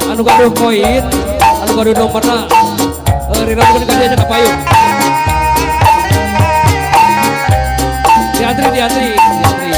Anu gaduh koin, anu gaduh nomorna, riramukeun ka dieu nya ka payung. Diantri, diantri, diantri.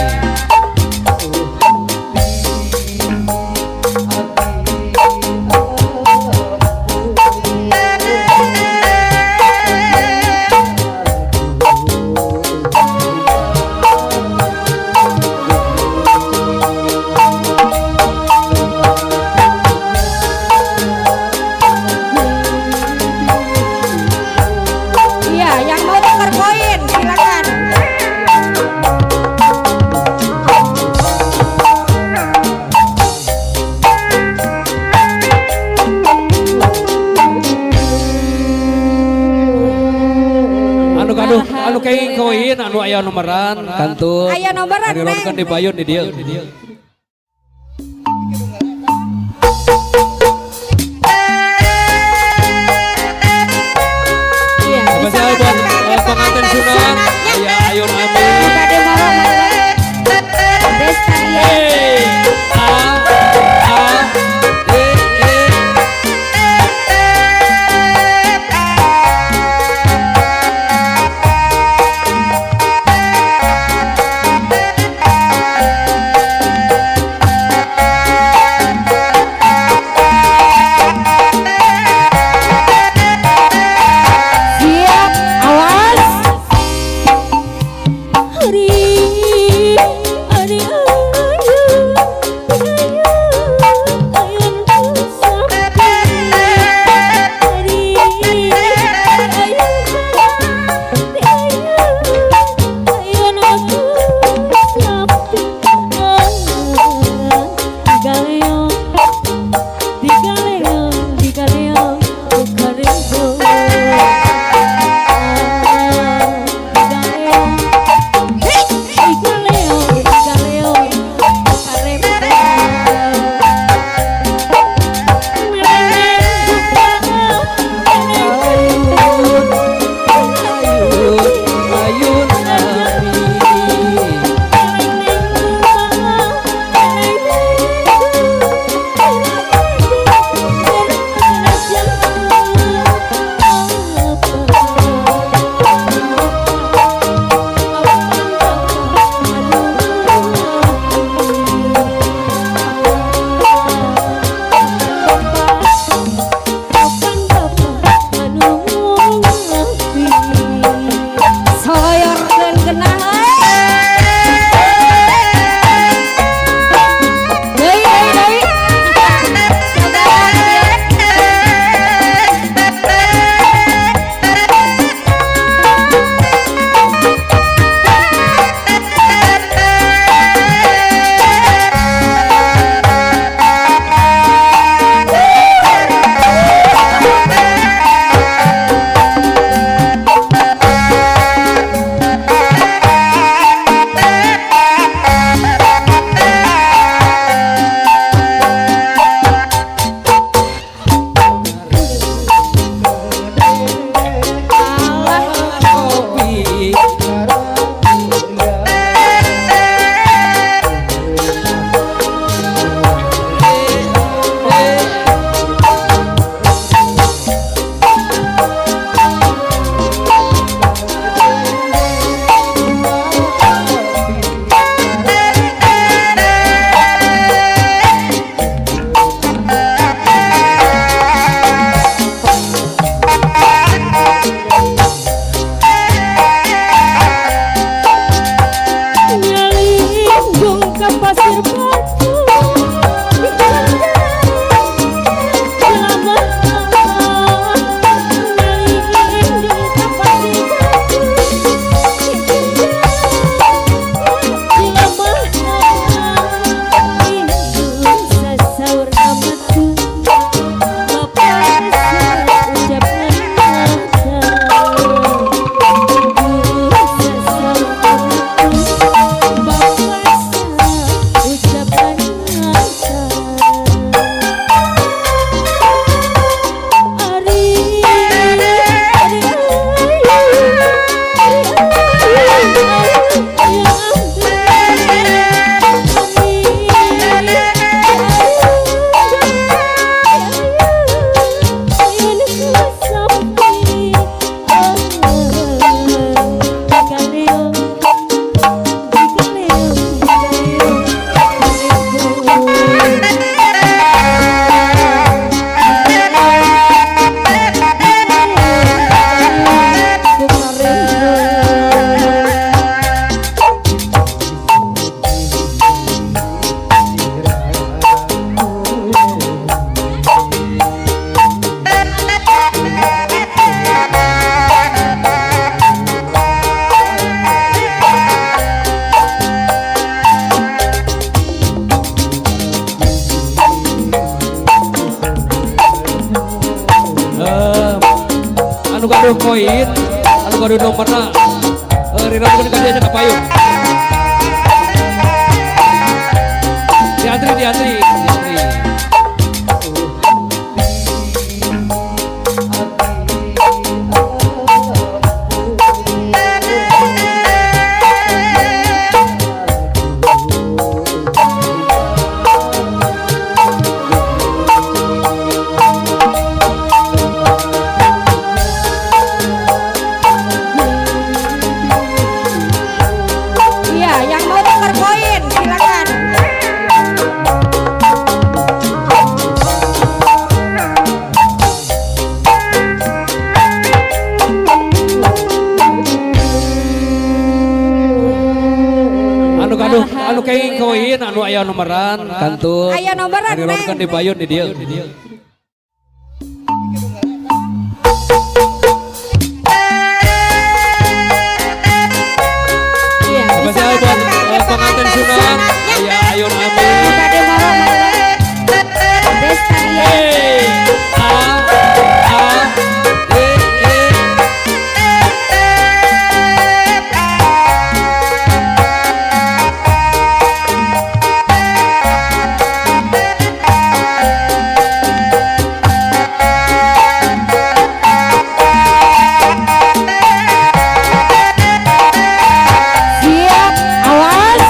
Anu kenging koin anu aya nomoran kantun aya nomoran neng di payun di dieu. Iya, spesial buat pengantin sunat aya Ayun Amin. Hey, A A D E. Hey! gaduh koin, anu gaduh nomorna rironkeun ka dieu nya ka payun. Diantri, diantri, diantri. Iya, yang mau tukar koin silakan. Anu gaduh, anu kenging koin, anu aya nomoran kantun. Aya nomoran, Neng. Rironkeun di payun di dieu. Iya, bisa Spesial buat ngaturkan ke pengantin pengantin sunat. sunatnya. Aya Ayun Amin. Bade moro moro. Destaria. Hey, A A D E. Siap, awas.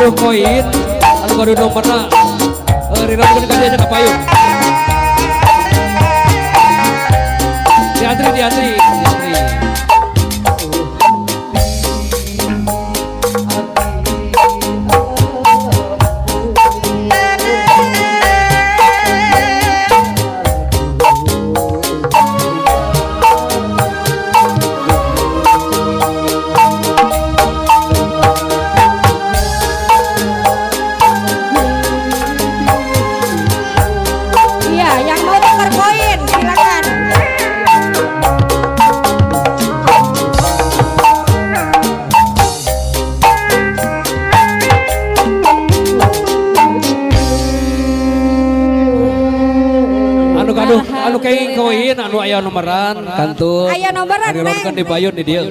gaduh koin, anu gaduh nomorna rirodkeun ka dieu nya ka payun. Diantri, diantri, diantri. Iya, yang mau tukar koin silakan. Anu gaduh, anu kenging koin, anu aya nomoran kantun. Aya nomoran, Rirodkeun Neng. di payun di dieu.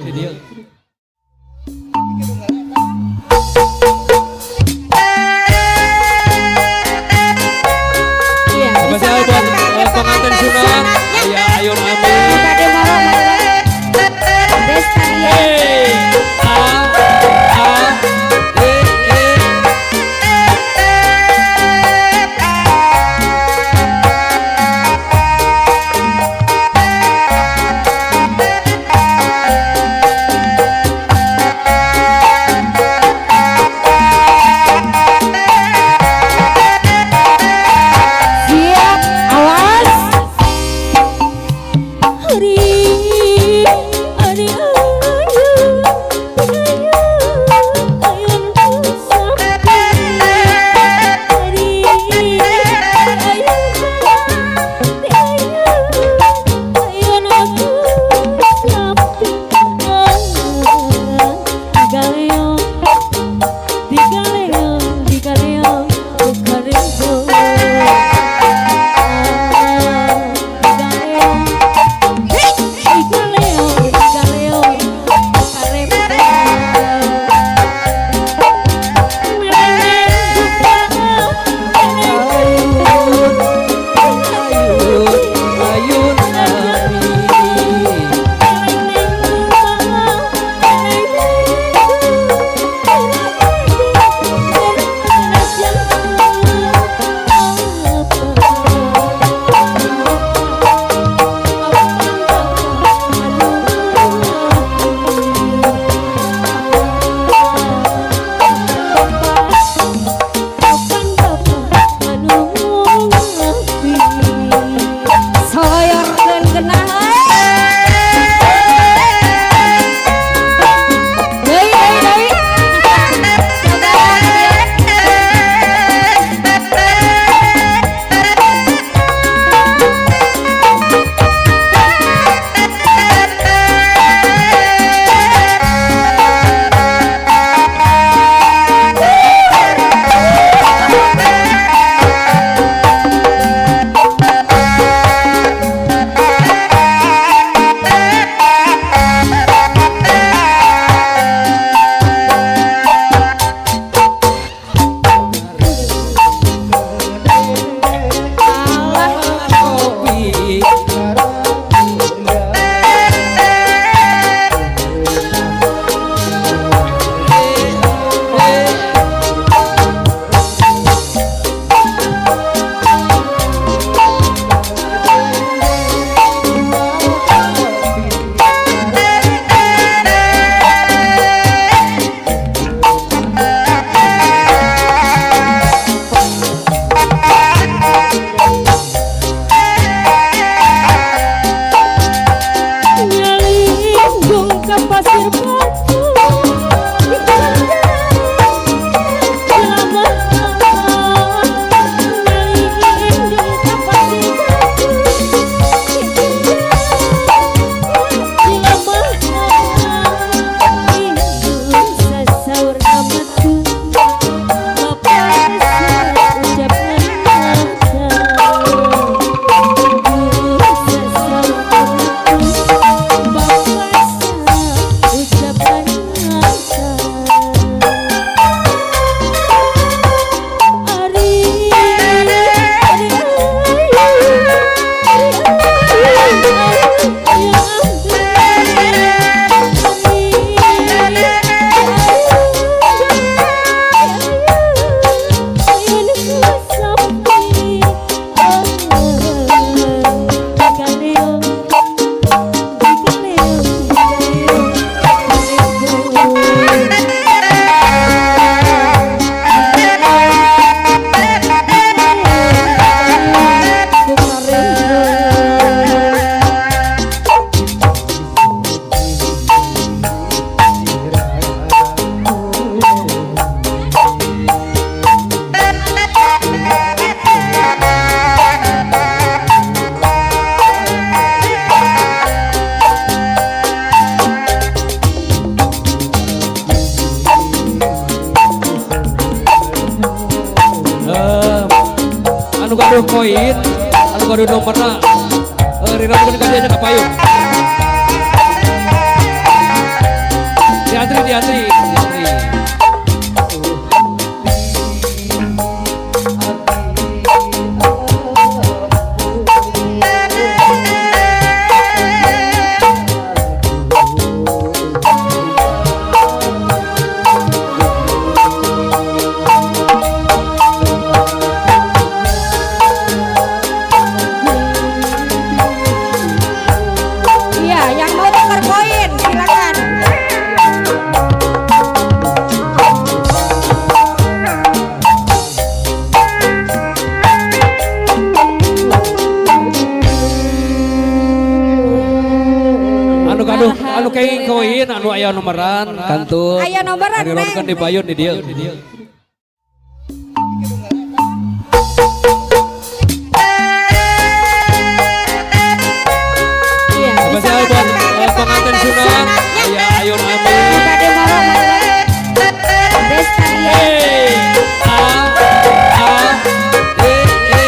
Iya, Spesial bisa buat makan pengantin sunat. sunatnya. Aya Ayun Amin. Bade moro moro. Destania. Hey, A A D E. Anu gaduh koin, anu gaduh nomorna. Rirankeun ka dieu nya ka payun. Diantri, diantri, diantri. Anu kenging koin anu aya nomoran kantun. Aya nomoran neng. Di payun di dieu. Iya. Spesial buat pengantin sunat. Aya Ayun Amin. Hey, A A D E.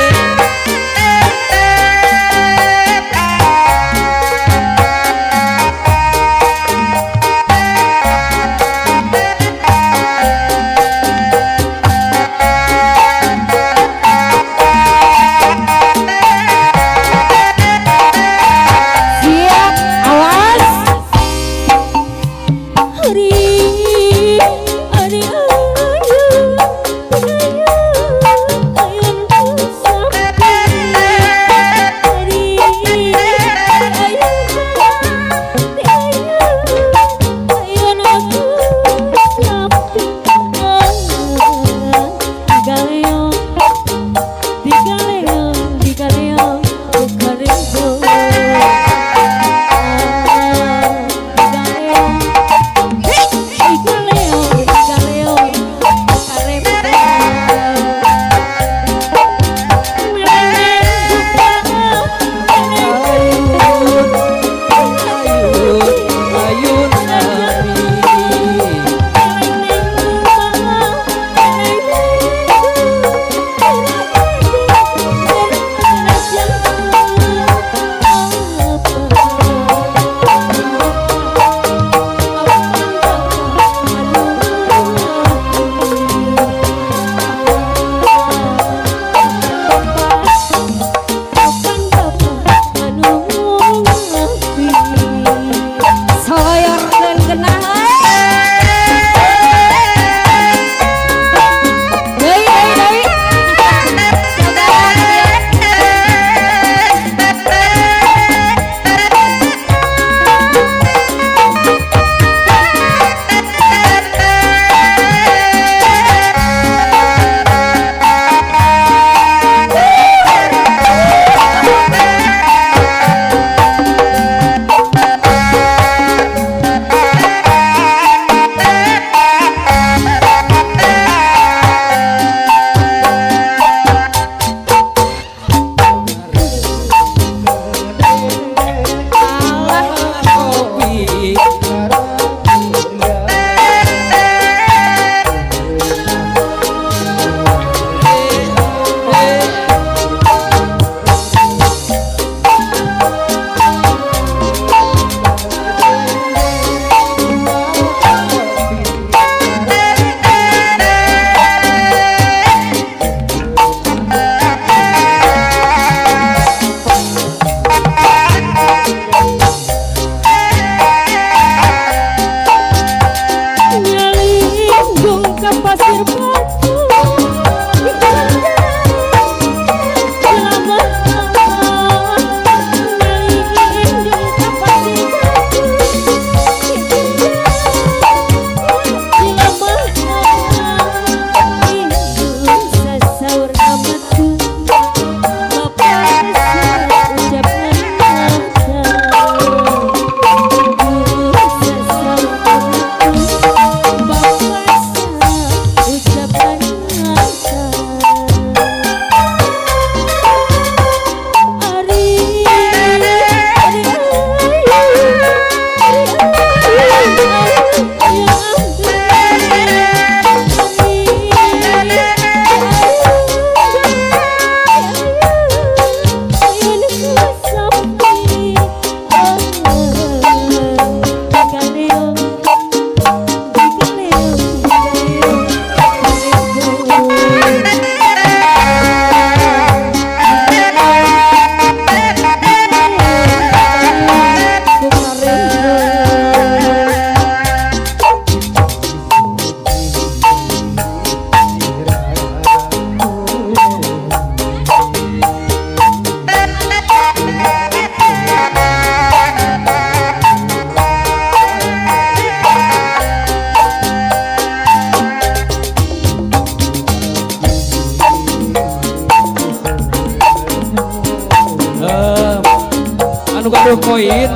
gaduh koin,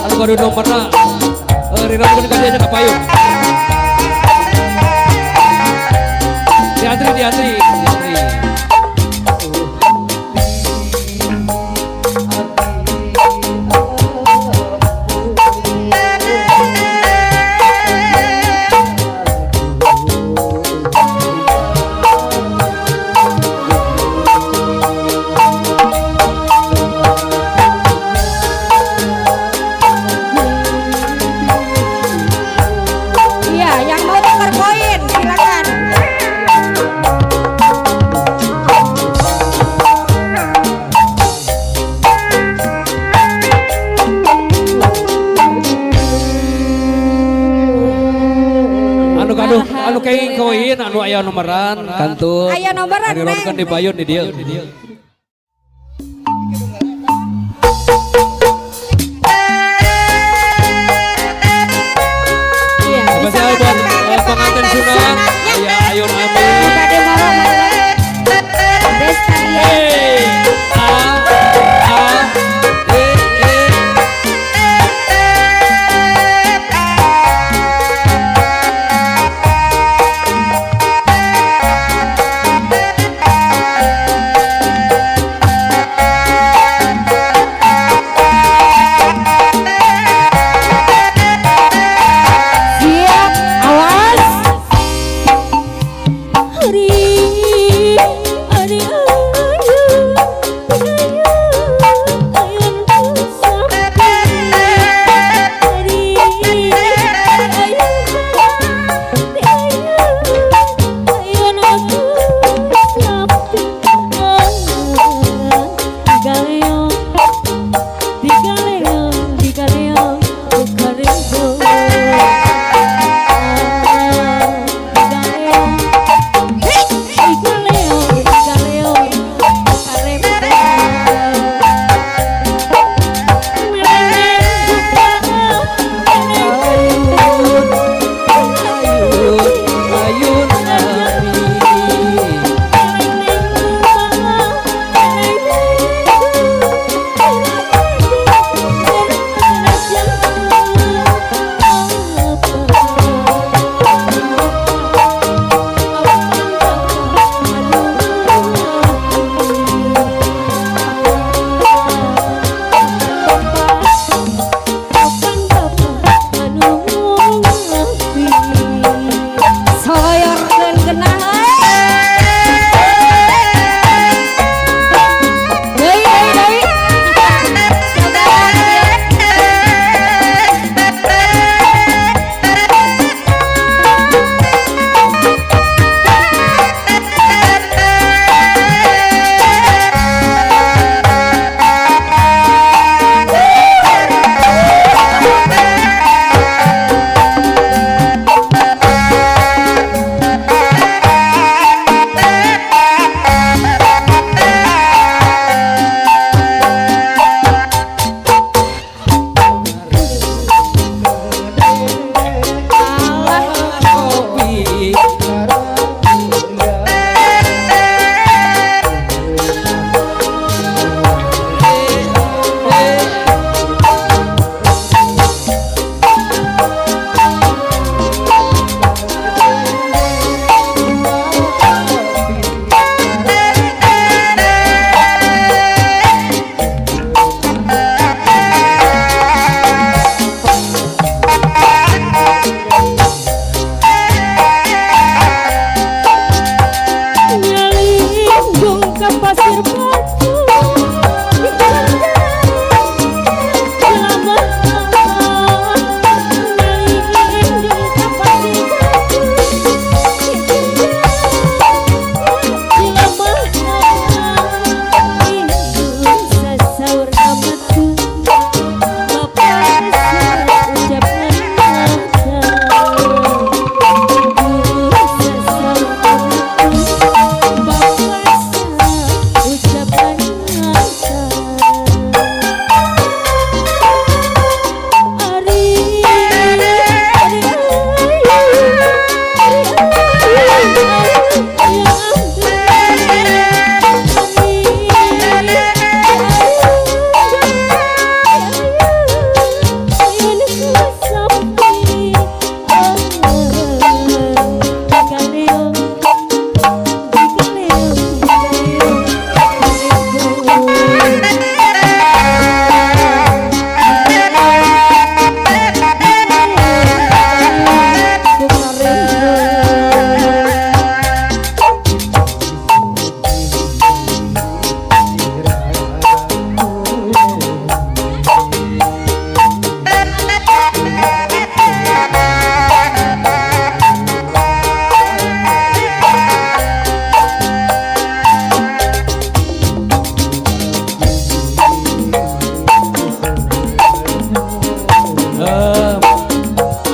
anu gaduh nomorna rironkeun ka dieu nya ka payun. Diantri, diantri, diantri. Iya, yang mau tukar koin silakan. Anu gaduh, anu kenging koin, anu aya nomoran kantun. Aya nomoran, Neng. Rironkeun di payun di dieu. Iya, bisa Spesial buat matur kangge pengantin pengantin sunat, sunatnya. aya Ayun Amin. Bade moro moro. Destaria. Hey, A A E E. Siap, awas. Hari hari ayun ayun ayun sampai hari ayun ayun aku sampai digaleo digaleo digaleo bukarego digaleo Igaleo, igaleo, karepta. Ayun, ayun, ayun amin. Soyorkeun genah euy. Deui deui deui. Coba dieu. Alah, Kopi. Nyalindung ke pasir batu Nyalindung ke pasir batu Sasaur amatu Bapak ucapkan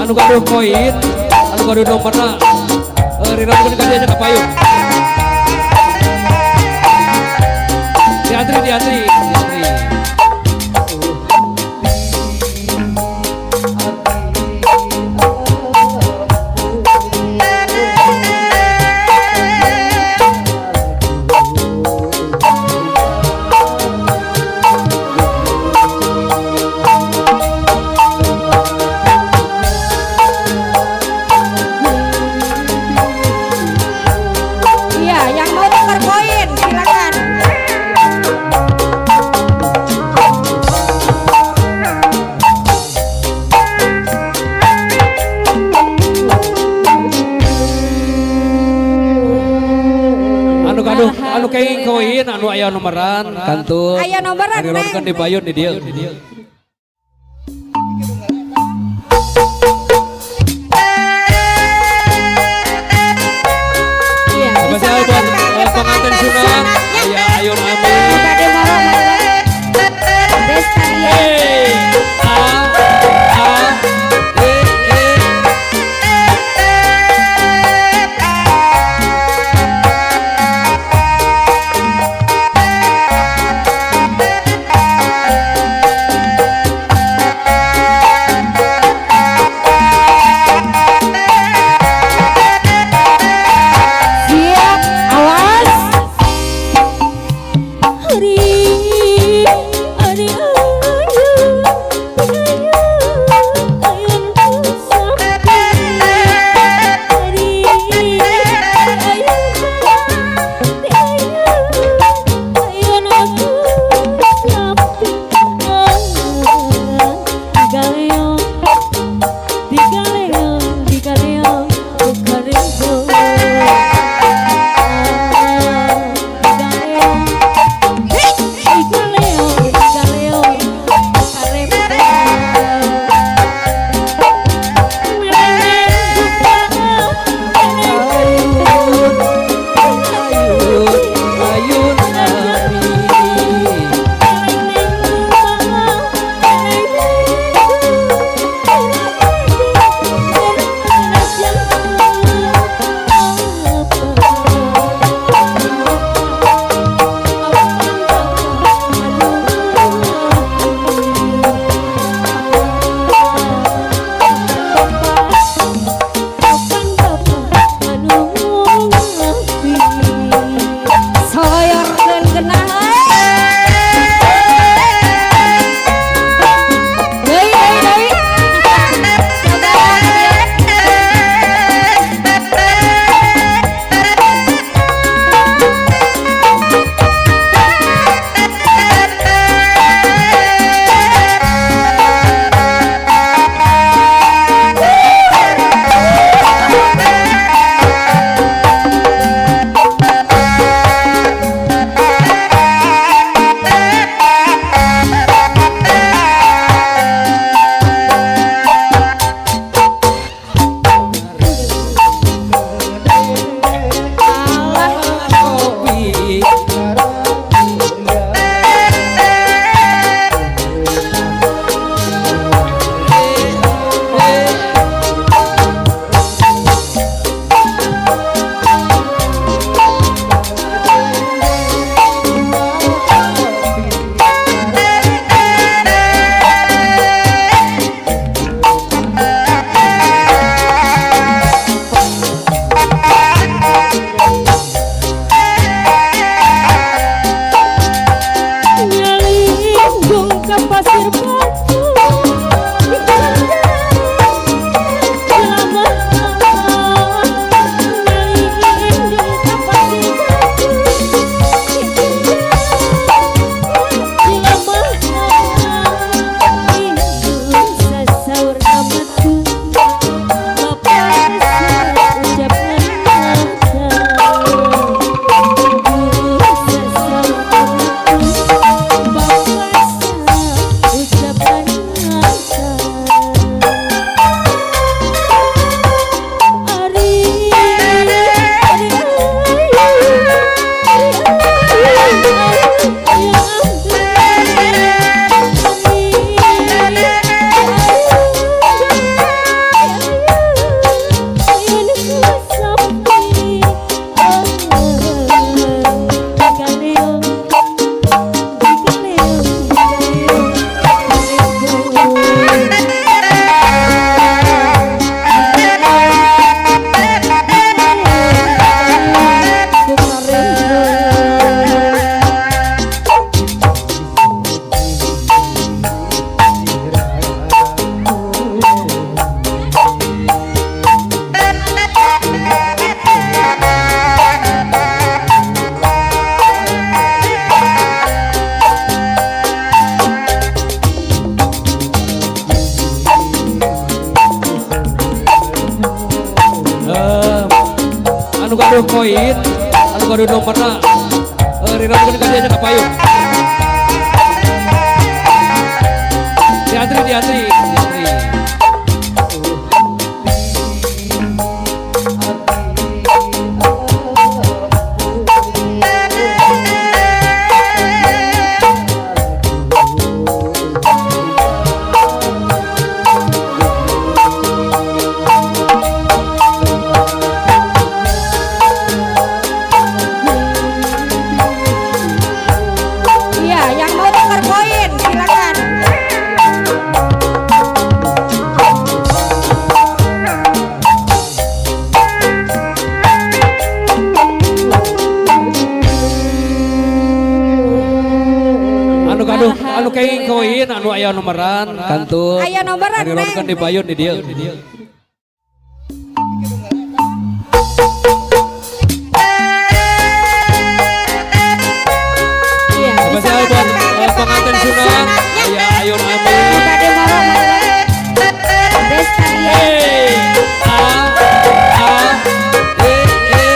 Anu gaduh koin, anu gaduh nomorna. Rirangkeun ka dieu nya ka payung. Diantri, diantri, diantri. Iya, yang mau tukar koin silakan. Anu gaduh, anu kenging koin, anu aya nomoran kantun. Aya nomoran, Neng. Neng. Di payun di dieu. Iya, Spesial buat diselamatkan kangge pengantin pengantin sunat. sunatnya. Aya Ayun Amin. Bade moro mangga. Destaria. Hey, A A E E. Siap, awas. Hari hari ayu. gaduh koin anu gaduh nomorna rironkeun ka dieu nya ka payun. Diantri diantri diantri. Iya, yang mau tukar koin silakan. Anu gaduh anu kenging koin anu aya nomoran kantun. Aya nomoran, Neng. Rironkeun di payun di dieu. Iya, bisa Spesial buat matur kangge pengantin pengantin sunat. sunatnya. Aya Ayun Amin. Nu bade moro mangga. Destaria. Hey, A A E E.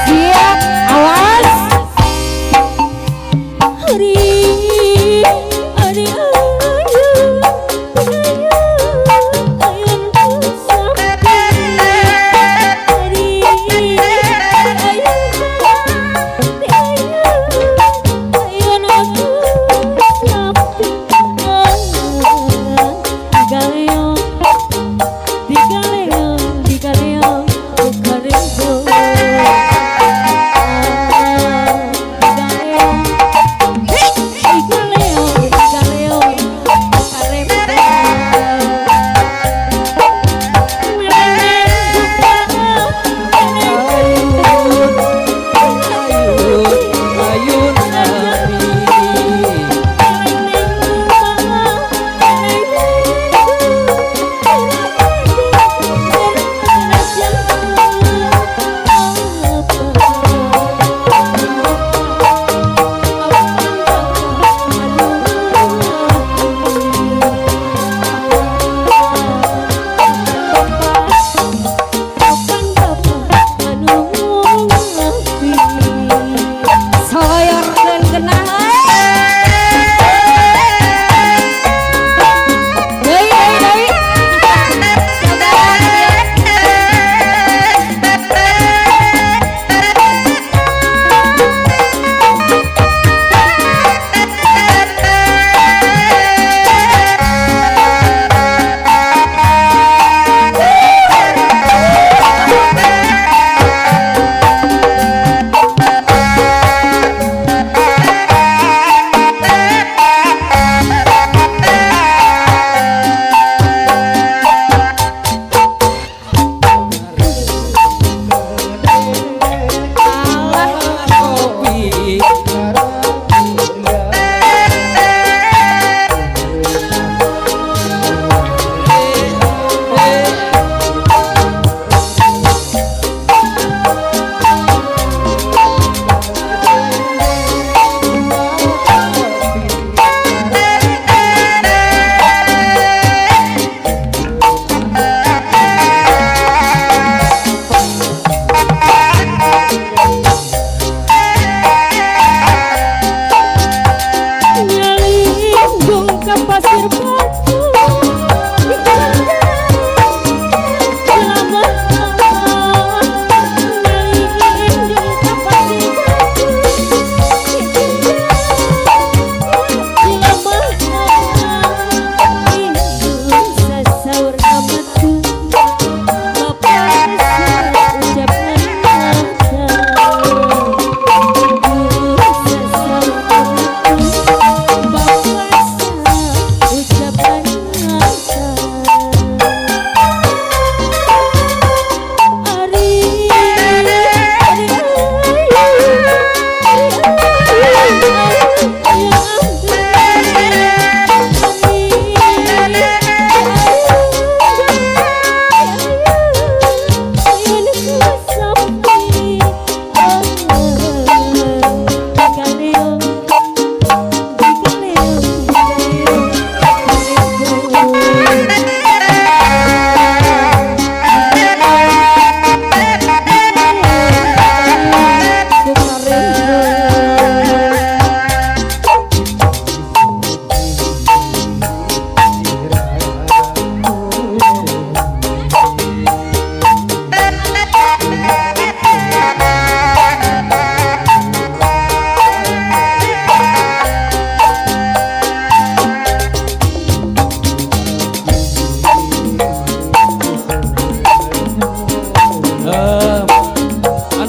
Siap, awas. Hari hari ayu ayu ayun sampai hari ayu ayu ayun aku sampai digaleo digaleo digaleo bukarembo digaleo Igaleo, igaleo, karempo. Ayun, ayun Amin.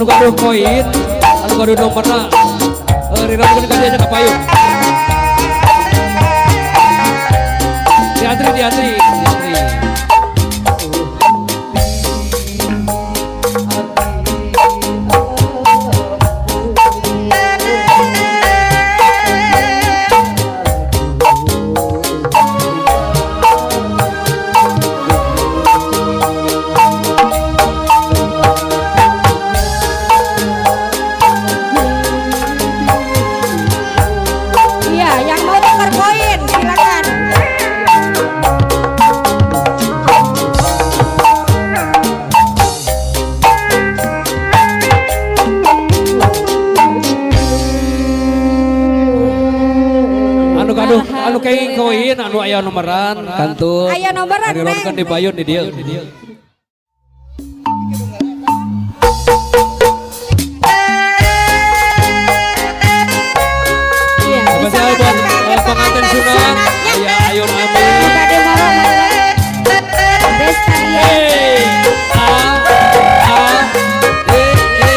Anu gaduh koin, anu gaduh nomorna. Rirokeun ka dieu nya ka payun. Diantri, diantri, diantri. Anu kenging koin anu aya nomoran kantun. Aya nomoran neng. Di payun di dieu. Iya, spesial buat pengantin sunat. Aya Ayun Amin. Hey, A A E E.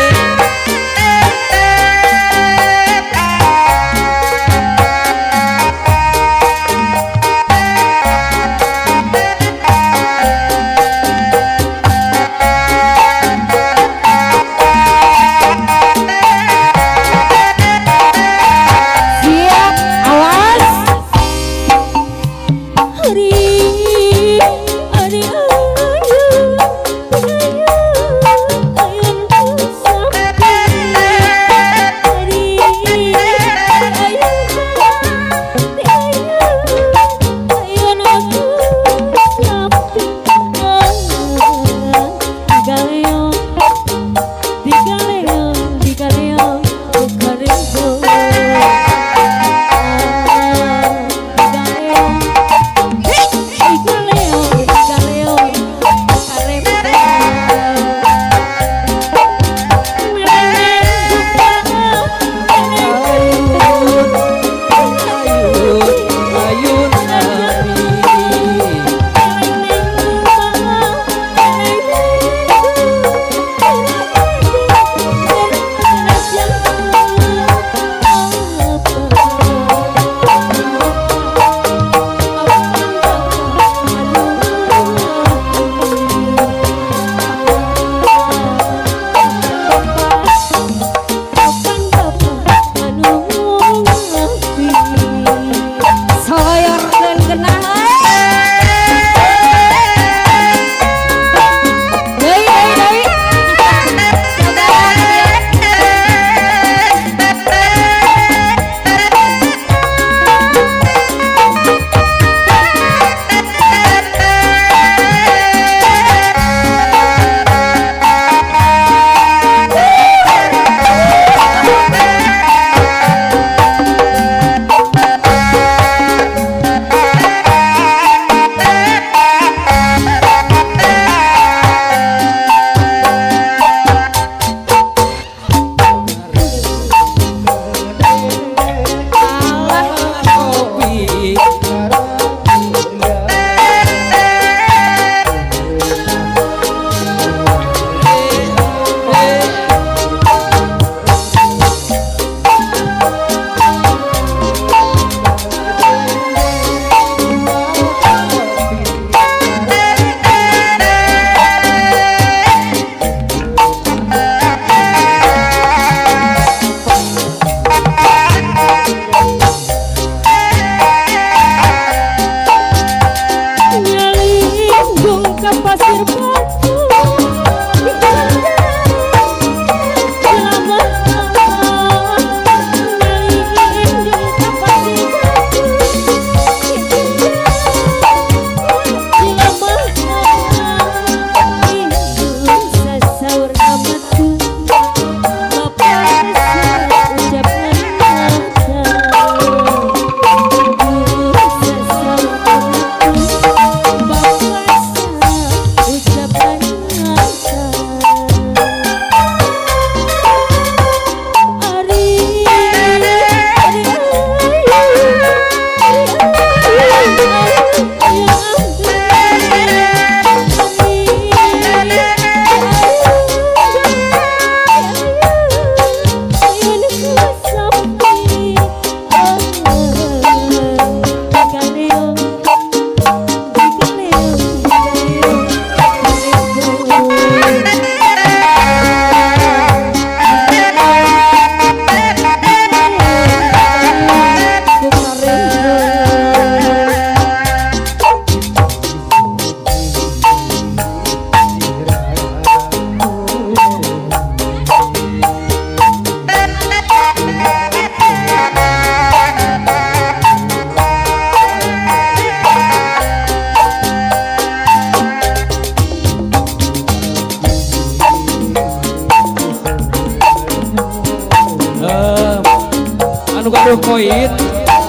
Anu gaduh koin,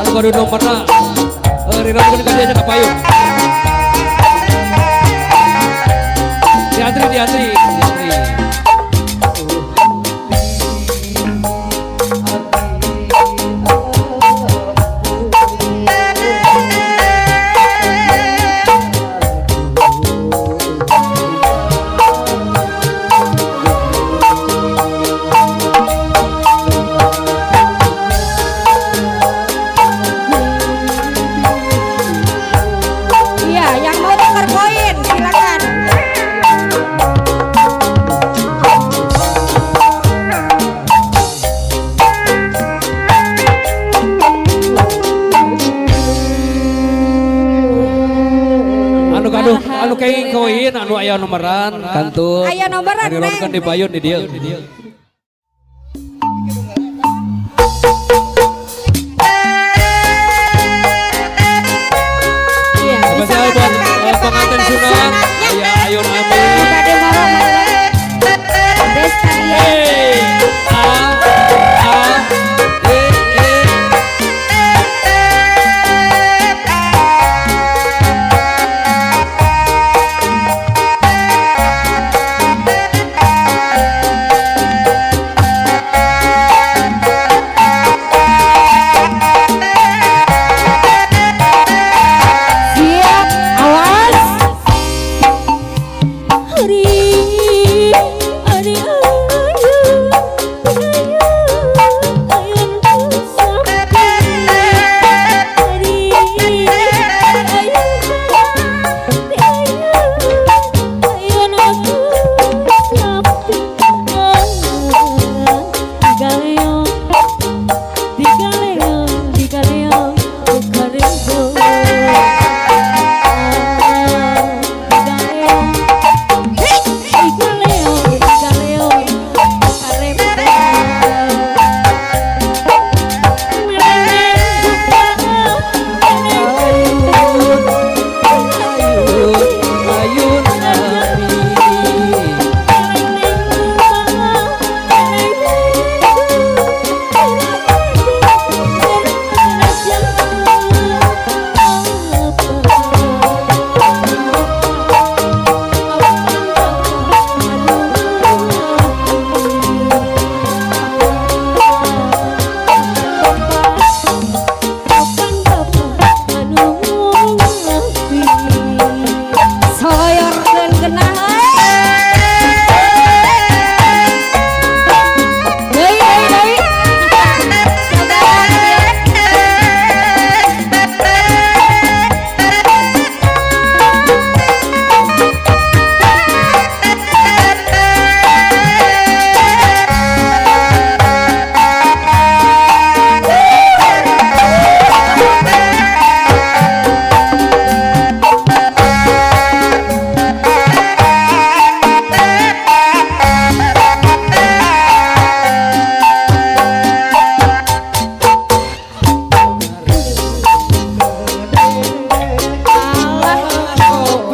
anu gaduh nomorna. Rirongkeun ka dieu nya ka payun. Diantri, diantri, diantri. Anu kenging koin anu aya nomoran kantun aya nomoran neng di payun di dieu. Iya, spesial buat pengantin sunat aya Ayun Amin. Hey, A A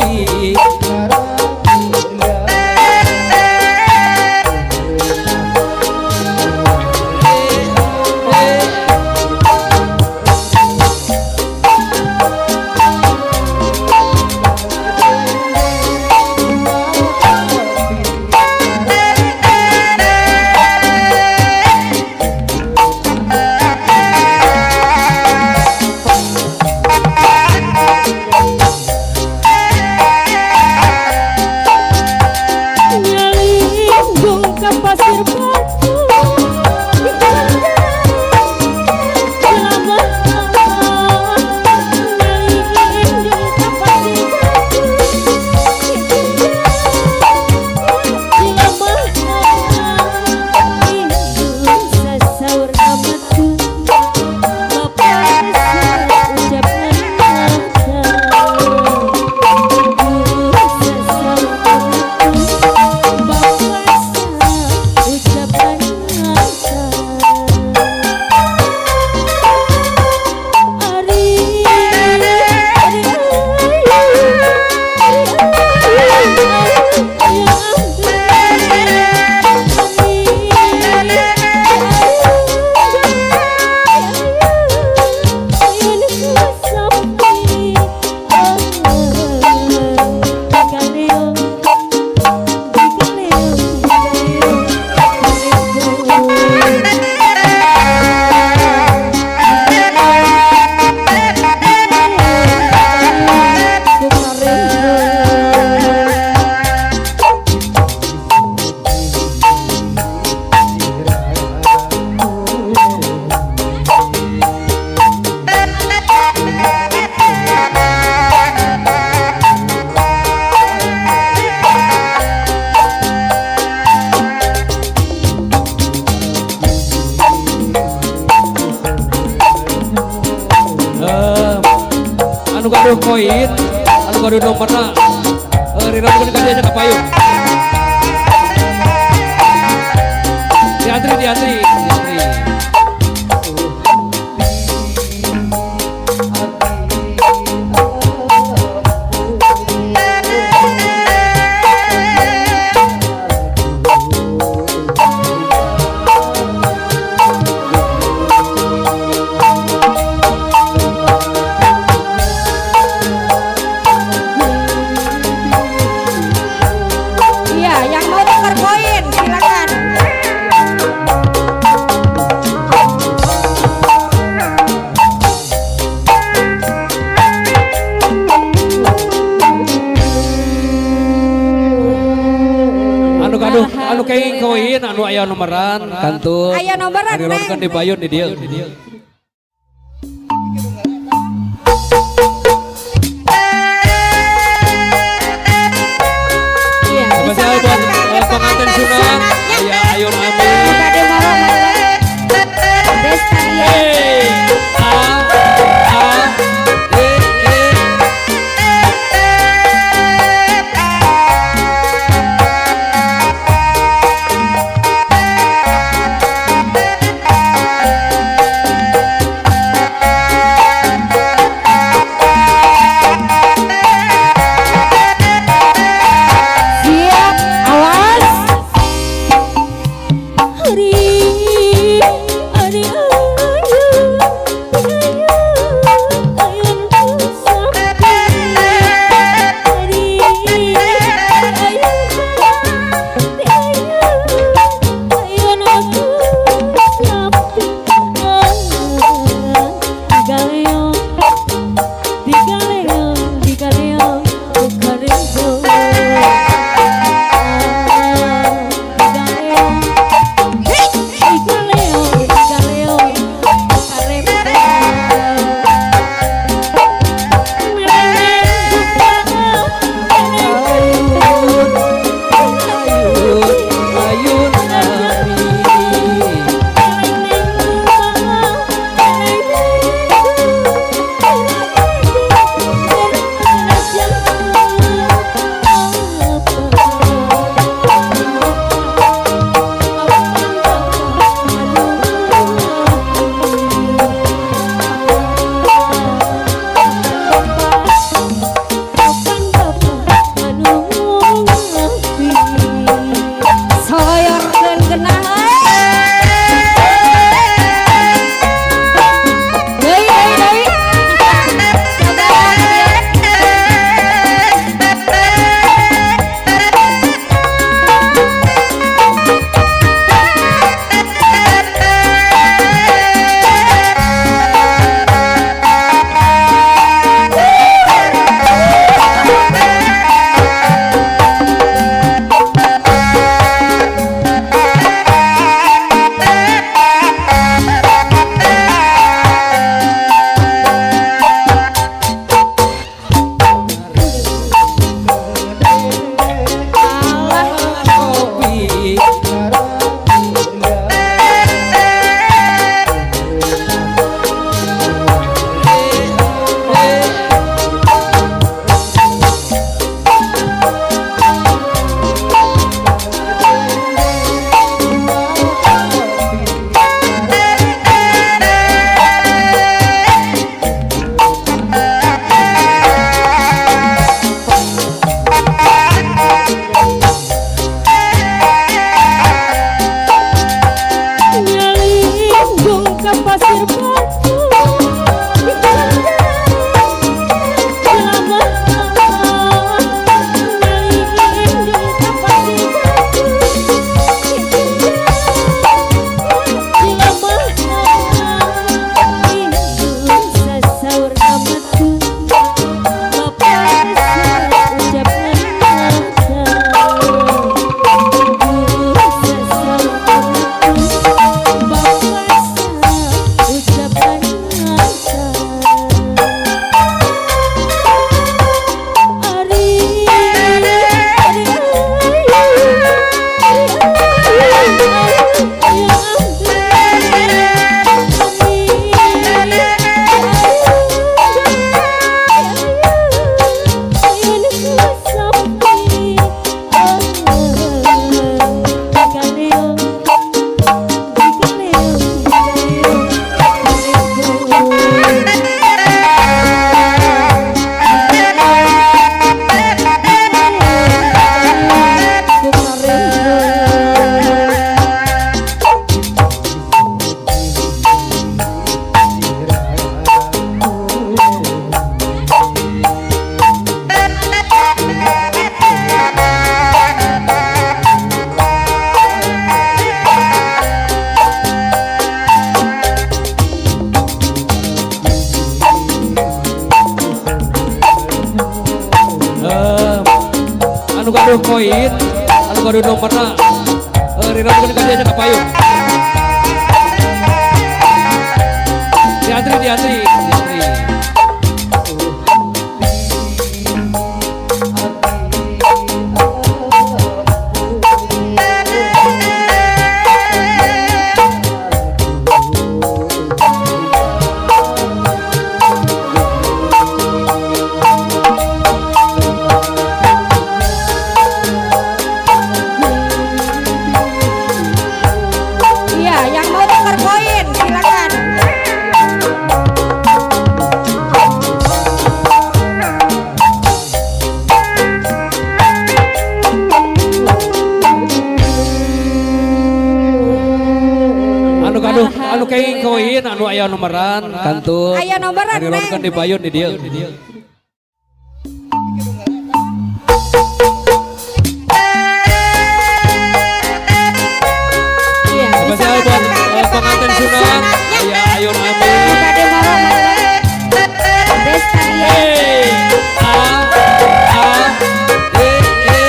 E E. Ucap gaduh koin, anu gaduh nomorna, rirankeun ka dieu nya ka payun. Diantri, diantri, diantri. Iya, yang mau tukar koin silakan. Anu gaduh, anu kenging koin, anu aya nomoran kantun. Aya nomoran, Neng. Rironkeun di payun di dieu. Iya, Spesial buat pengantin sunat, aya Ayun Amin. Kade moro moro. Destaria. Hey, A A E E. Siap, awas. Hari hari ayu ayu ayun sapi hari ayu ayu ayun aku sapi digaleo digaleo digaleo bukarebo digaleo. gaduh koin, anu gaduh nomorna rirankeun ka dieu nya ka payun. Diantri, diantri, diantri. Iya, yang mau tukar koin silakan. Anu gaduh, anu kenging koin, anu aya nomoran kantun. Aya nomoran, Neng. Rironkeun di payun di dieu. Iya, Spesial bisa buat makan pengantin sunat. sunatnya. Aya Ayun Amin. Tadi moro moro. Destaria. Hey, A A E E.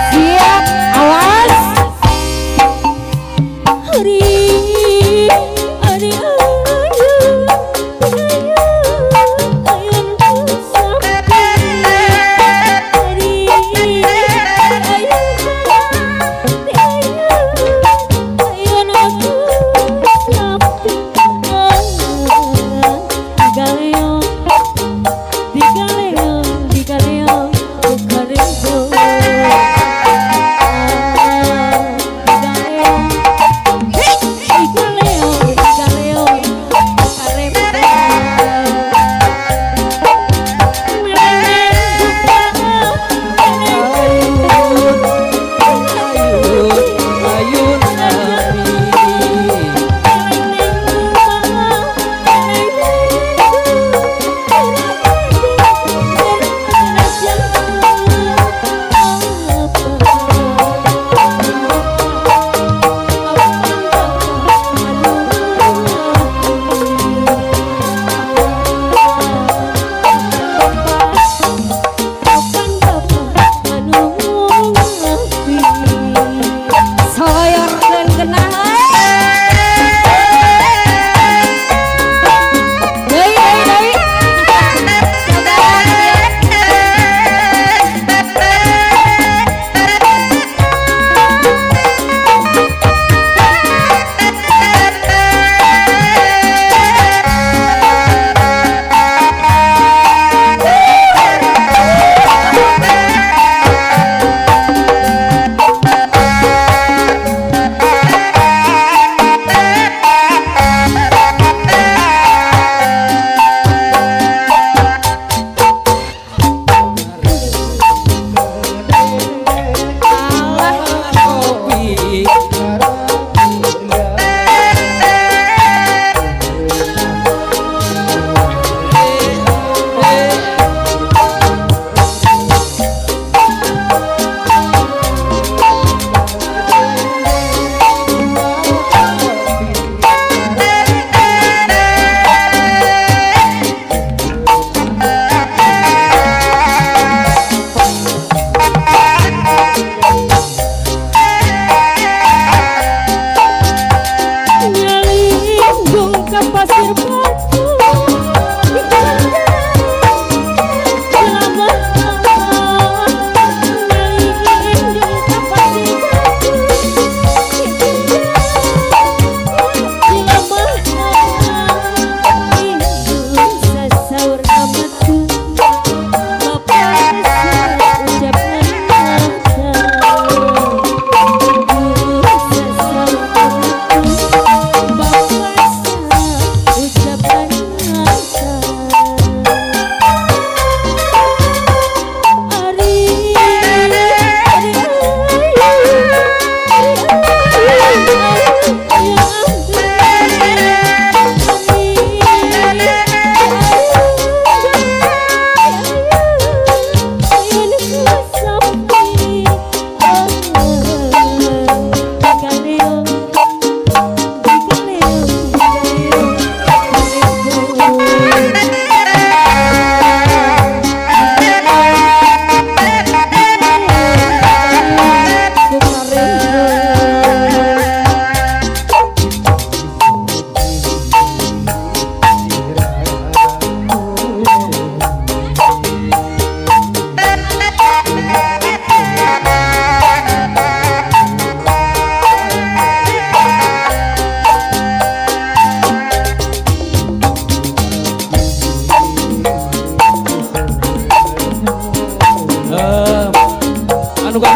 Siap, awas.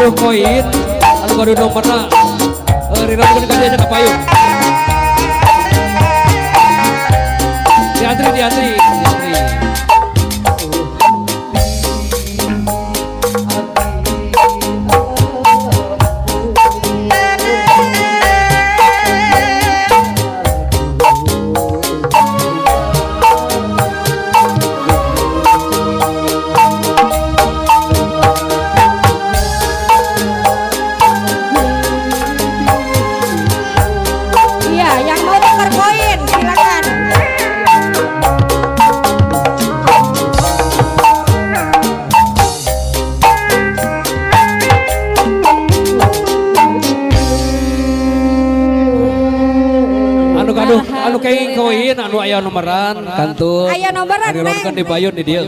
gaduh koin, anu gaduh nomorna rironkeun ka dieu nya ka payun. Diantri, diantri, diantri. Iya, yang mau tukar koin silakan. Anu gaduh, anu kenging koin, anu aya nomoran kantun. Aya nomoran, Rironkeun Neng. di payun di dieu.